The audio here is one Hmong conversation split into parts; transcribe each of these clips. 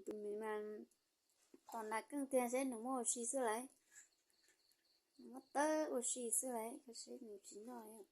Tus miv mas tos nas keej tiag seb nws muab ua si xwb lauj. Nws muab tawb ua si xwb lauj, koj seb nws tsis noj li.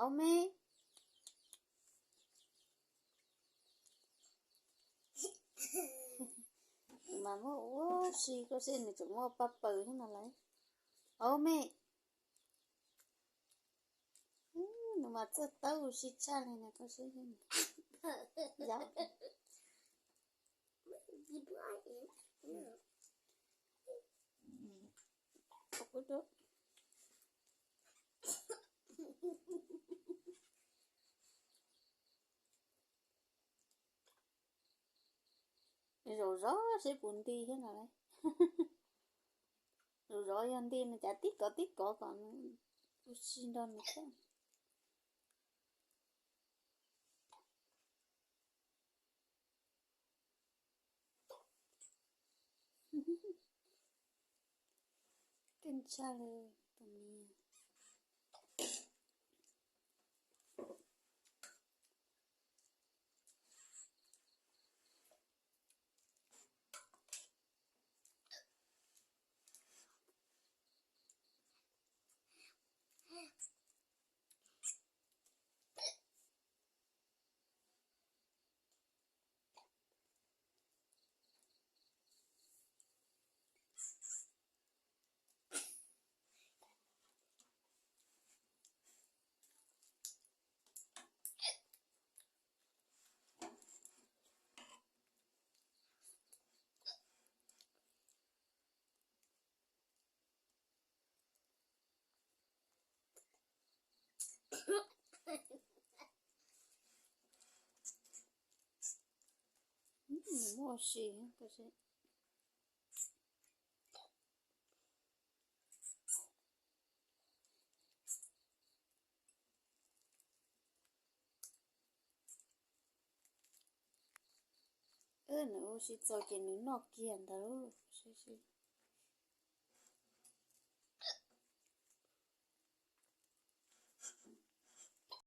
Au me, nws mas muab ua si, koj seb nws tseem muab pab paws thiab no lauj. Au me, nws mas txawj tawb ua si tshaj li na, koj seb. Zaum zov seb puas nti thiab no lauj. Zaum zov yog nti nws cav tib kov tib kov kom nws ua si nrog nws thiab. Keej tshaj li tus miv. Nws muaj sia, koj seb. Nws ua si txaus ces nws noj kiag ntawd lauj.